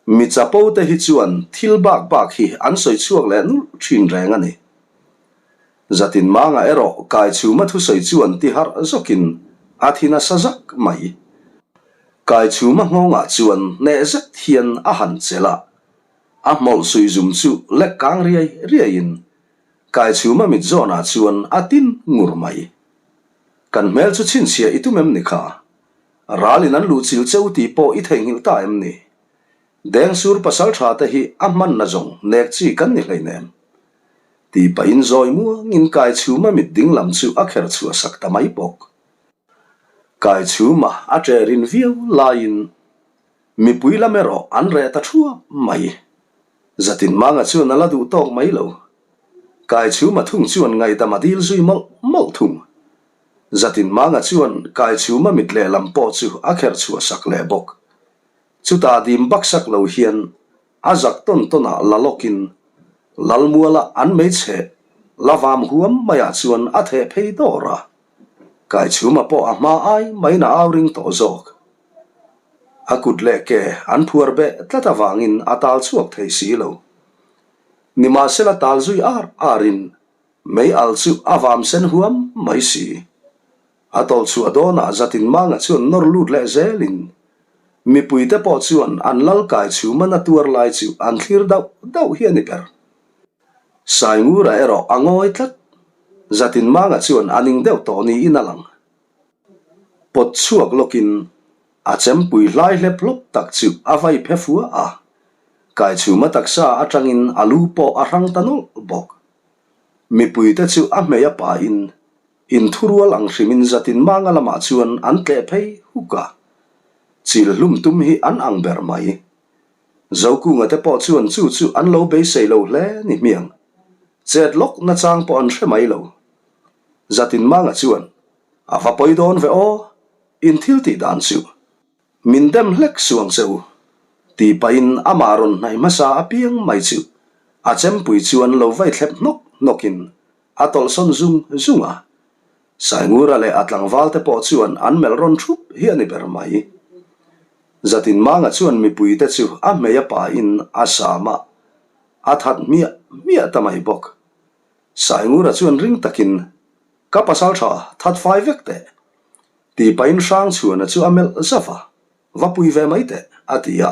Mi chapo te hi chuan thil bak bak hi an sawi chhuak leh nulh thin reng a ni. Zatinmanga erawh Kaichhuma thusawi chuan ti harh zawkin a thi nasa zak mai. Kaichhuma nghawngah chuan hneh zet hian a han chelh a, a hmawlh sui zum chu lek kang riai riaiin Kaichhuma mit zawnah chuan a tin ngur mai. Kan hmel chu chhinchhiah i tum em ni kha? Ralin an luhchilh cheu tih pawh i theihnghilh ta em ni? Dengsur pasaltha te hi a hmanna zawng nek chi kan ni hleinem. Tih pahin zawi muangin Kaichhuma mit ding lam chu a kher chhuah sak ta mai bawk. Kaichhuma a ṭe rin viau laiin mipui lam erawh an reh ta ṭhuap mai. Zatinmanga chuan a la duh tawk mai lo. Kaichhuma thung chuan ngaihdam a dil zui mawlh mawlh thung. Zatinmanga chuan Kaichhuma mit lehlam pawh chu a kher chhuah sak leh bawk. Chutah dim baksak lo hian A zak tawn tawnah la lawkin Lalmuala an hmeichhe la vam huam maiah chuan a theh phei dawr a, Kaichhuma pawh a hma ai maiin a au ring tawh zawk. A kut leh ke an phuar beh tlat avangin a tal chhuak thei si lo. Nimahsela tal zui ar arin mei al chu a vam sen huam mai si. A tawlh chhuah dawnah Zatinmanga chuan nawr lut leh zelin mipuite pawh chuan an lal kai chhuma na tuar lai chu an thlir dauh dauh hi a ni ber. Saingura erawh a ngawi tlat. Zatinmanga chuan a ning deuh tawh niin a lang. Pawt chhuak lawkin a chempui hlai hlep hlawp tak chu a vai phe fua a, Kaichhuma taksa atangin a lu pawh a hrang ta nawlh bawk. Mipuite chu a hmei a pain Inthurual ang hrimin zatin manga lamah chuan an tleh phei huk a, chil hlum tum hi an ang ber mai. Zokunga te pawh chuan chu chu an lo beisei lo hle ni hmiang. Chet lawk nachang pawh an hre mai lo. Zatin manga chuan, A va pawi dawn ve aw, in thil tih dan chu. Min dem hlek suang che u, tih pahin amah rawn hnaih hmasa apiang mai chu a chempui chuan lo vai thlep hnawk hnawkin a tawlhsawn zung zung a. Saingura leh a tlangval te pawh chuan an melh rawn thup hi a ni ber mai. Zatinmanga chuan mipui te chu a hmei a pahin a sam a, a that hmiah hmiah ta mai bawk. Saingura chuan ring takin, Ka pasal tha, that fai vek teh. Tih pahin Hrangchhuana chu a melh zauh a, Va pui ve mai teh, a ti a.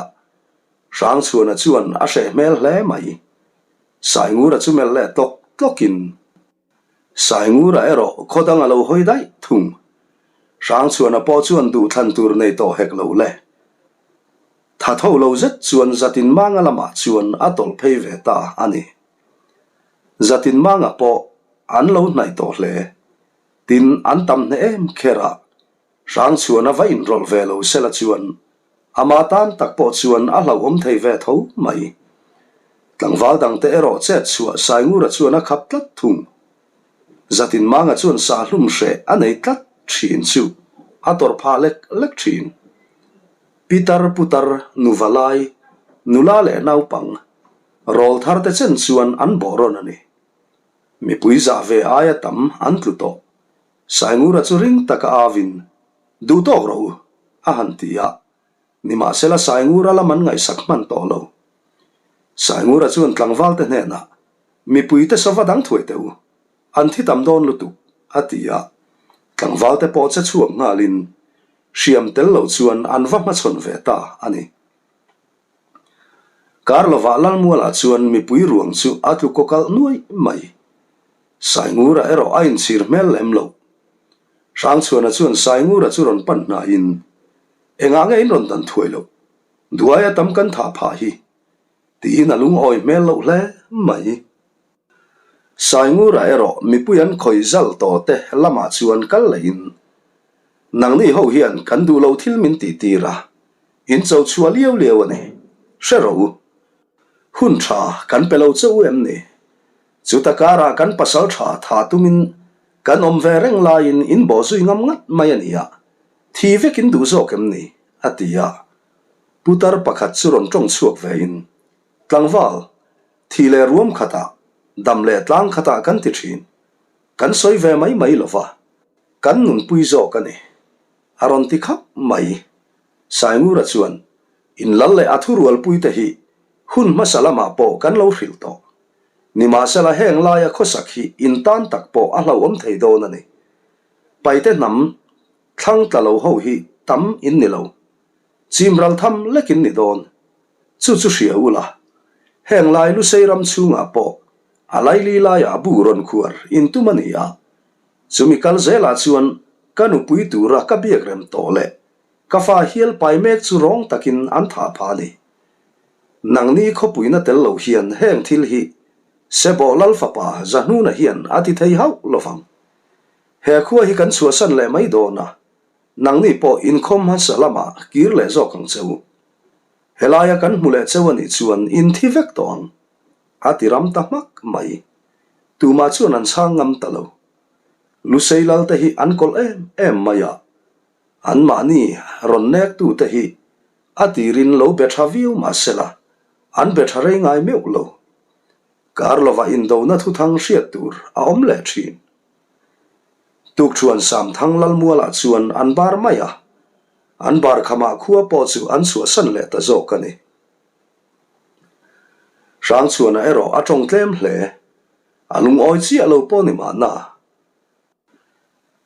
Hrangchhuana chuan a hreh hmel hle mai. Saingura chu melh leh tlawk tlawkin. Saingura erawh khaw dang a lo hawi daih thung. Hrangchhuana pawh chuan duhthlan tur nei tawh hek lo le. Tha tho lo zet chuan Zatinmanga lamah chuan a tawlh phei ve ta a ni. Zatinmanga pawh an lo hnaih tawh hle. Tin, an tam hneh em kher a, Hrangchhuan a va inrawlh ve lo sela chuan ama tan tak pawh chuan a hlauhawm thei ve tho mai. Tlangval dangte erawh chet chhuah Saingura chuan a khap tlat thung. Zatinmanga chuan sahlum hreh a nei tlat thin chu a tawrh phah lek lek thin. Pitar putar nuva lai, nula leh naupang, rawl thar te chen chuan an bawh rawn a ni. Mipui zah ve aia tam an tlu tawh. Saingura chu ring taka avin, Duh tawk rawh u, a han ti a. Nimahsela Saingura lam an ngaihsak hman tawh lo. Saingura chuan tlangvalte hnenah, Mipuite sava dang thuai teh u, an thi tam dawn lutuk, a ti a. Tlangvalte pawh che chhuak nghalin hriam tel lo chuan an va hmachhawn ve ta a ni. Kar lovah Lalmualah chuan mipui ruang chu a tlu kaw kalh nuai mai. Saingura erawh a inchhir hmel lem lo. Hrangchhuana chuan Saingura chu rawn pan hnaiin, Engah nge in rawn dan thuai loh? Duaia tam kan thah phah hi. Tiin a lungawi hmel loh hle mai. Saingura erawh mipui an khawih zal tawh te lamah chuan kal lehin, Nangni ho hian kan duh lo thil min tih tir a, in cho chhuah liau liau a ni. Hre rawh u. Hun tha kan pe lo che u em ni? Chuta karah kan pasal tha tha tumin kan awm ve reng laiin in bawh zui ngam ngat mai a ni a, thi vek in duh zawk em ni? a ti a. Putar pakhat chu rawn tawng chhuak vein, Tlangval, Thi leh ruam khatah, dam leh tlang khatah kan ti thin. Kan sawi ve mai mai lo va, kan nunpui zawk a ni. A rawn ti khap mai. Saingura chuan, In lal leh a thurualpuite hi hun hmasa lamah pawh kan lo hrilh tawh. Nimahsela heng laia khawsak hi in tan tak pawh a hlauhawm thei dawn a ni. Paite hnam thlang tla lo ho hi tam in ni lo. Chim ral tham lek in ni dawn. Chu chu hria u la, heng lai Lusei ram chhungah pawh a laili laiah bu rawn khuar in tum a ni a, chumi kal zelah chuan ka nupui tura ka biak rem tawh leh ka fa hial pai mek chu rawng takin an thah phah a ni. Nangni khawpuina tel lo hian heng thil hi Sebawh Lal fapa Zahnuna hian a ti thei hauh lovang. He khua hi kan chhuahsan leh mai dawn a, nangni pawh inkhawm hmasa lamah kir leh zawk ang che u. Helaia kan hmu leh cheu a nih chuan in thi vek tawh ang, a ti ram ta hmak mai. Tumah chuan an chhang ngam ta lo. Lusei lal te hi an kawlh em em mai a, anmahni rawn nek tu te hi a tirin lo be tha viau mah sela, an be tha rei ngai meuh lo. Kar lovah indona thuthang hriat tur a awm leh thin. Tukṭhuan Samthang Lalmualah chuan an bar mai a, An bar khamah khua pawh chu an chhuahsan leh ta zawk a ni. Hrangchhuana erawh a tawng tlem hle. A lungawi chiah lo pawh ni mahna.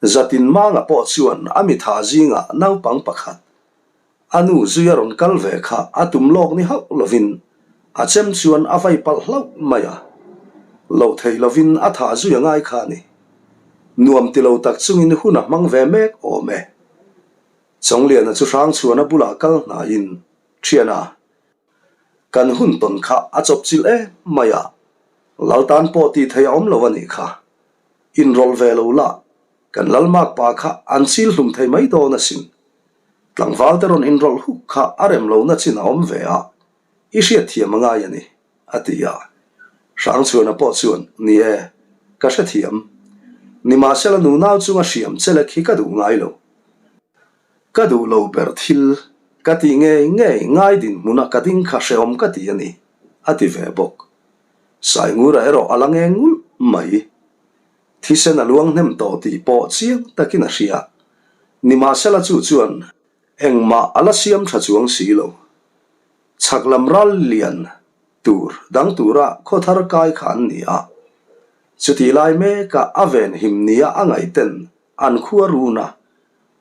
Zatin Manga pawh chuan a mitha zingah naupang pakhat, a nu zui a rawn kal ve kha a tum lawk ni hauh lovin a chem chuan a vai palh hlauh mai a. Loh theih lovin a tha zui a ngai kha a ni. Nuam ti lo tak chungin hun a hmang ve mek awm e. Chawngliana chu Hrangchhuana bulah kal hnaiin, Thiana, kan hun tawn kha a chawpchilh em mai a, lal tan pawh tih theih a awm lo a nih kha. Inrawlh ve lo la, kan lal makpa kha an chil hlum thei mai dawn asin. Tlangval te rawn inrawlh huk kha a rem lohna chin a awm ve a, i hriatthiam a ngai a ni. A ti a. Hrangchhuana pawh chuan, Ni e, ka hrethiam. Nimahsela nunau chunga hriam chelek hi ka duh ngai lo. Ka duh lo ber thil ka tih ngei ngei ngai dinhmuna ka ding kha hrehawm ka ti a ni, a ti ve bawk. Saingura erawh a la ngeng ngulh mai. Thisen a luang hnem tawh tih pawh chiang takin a hria. Nimahsela chu chuan engmah a la siam tha chuang si lo. Chhak lam ral lian tur dang tura khaw thar kai kha an ni a. Chutih lai mekah a ven him nia a ngaihten an khua run a,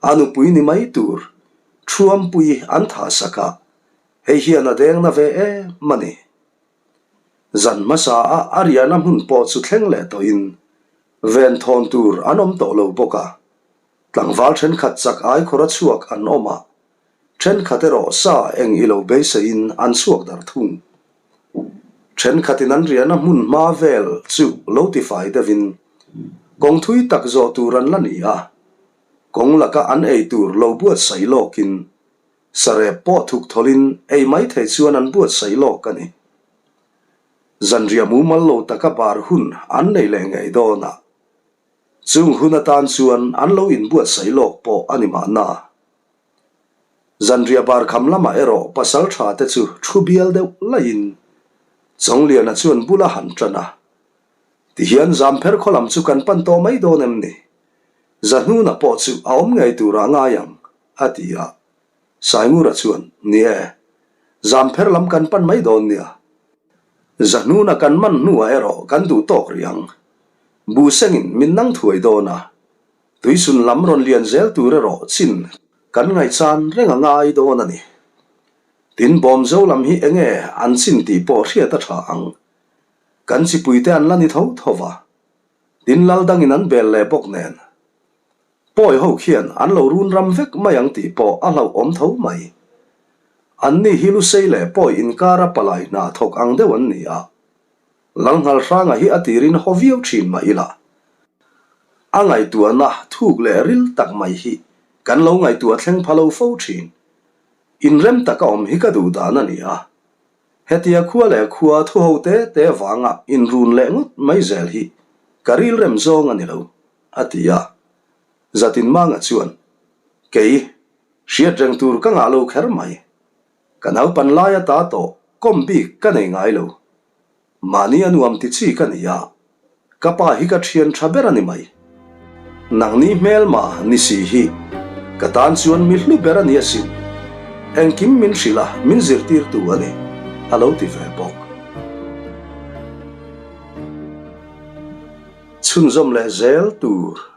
a nupui ni mai tur Thuampui an thah sak a, hei hian a deng na ve em a ni. Zan hmasa a a riahna hmun pawh chu thleng leh tawhin ven thawn tur an awm tawh lo bawk a, tlangval thenkhat chak ai khawra chhuak an awm a. Thenkhat erawh sa eng i lo beiseiin an chhuak darh thung. Thenkhatin an riahna hmun hma vel chu lo tifai deuhin kawng thui tak zawh tur an la ni a, kawng laka an ei tur lo buatsaih lawkin sarep pawh thuk thawlhin ei mai thei chuan an buatsaih lawk a ni. Zanriah mumal lo taka bar hun an nei leh ngei dawn a, chung hun atan chuan an lo inbuatsaih lawk pawh a ni mahna. Zanriah bar kham lamah erawh pasal tha te chu thu bial deuh laiin Chawngliana chuan bula han tan a, Tihian Zampher khaw lam chu kan pan tawh mai dawn em ni? Zahnuna pawh chu a awm ngei turah ngai ang, a ti a. Saingura chuan, Ni e, Zampher lam kan pan mai dawn nia. Zahnuna kan man hnuah erawh kan duh tawk rih ang. Buhsengin min nang thuai dawn a, Tuisun lam rawn lian zel tur erawh chin kan ngaihchan reng a ngai dawn a ni. Tin, Bawmzo lam hi enge an chin tih pawh hriat a tha ang. Kan chipuite an la ni tho tho va, tin lal dangin an bel leh bawk nen. Pawi ho khian an lo run ram vek mai ang tih pawh a hlauhawm tho mai. Anni hi Lusei leh Pawi inkara palai hna thawk ang deuh an ni a. Lalnghalhranga hi a tirin haw viau thin mah ila, a ngaihtuahna thuk leh ril tak mai hi kan lo ngaihtuah thleng pha lo fo thin. Inrem taka awm hi ka duh dan a ni a, hetia khua leh khua thu ho te te vanga inrun leh ngawt mai zel hi ka rilrem zawng a ni lo, a ti a. Zatinmanga chuan, Kei, hriat reng tur ka ngah lo kher mai. Ka naupan lai ata tawh kawm bik ka nei ngai lo. Mahni a nuam ti chi ka ni a, ka pa hi ka thian tha ber a ni mai. Nangni hmelma ni si hi ka tan chuan mi hlu ber a ni asin. Engkim min hrilh a, min zirtirtu a ni, a lo ti ve bawk. Chhunzawm leh zel tur.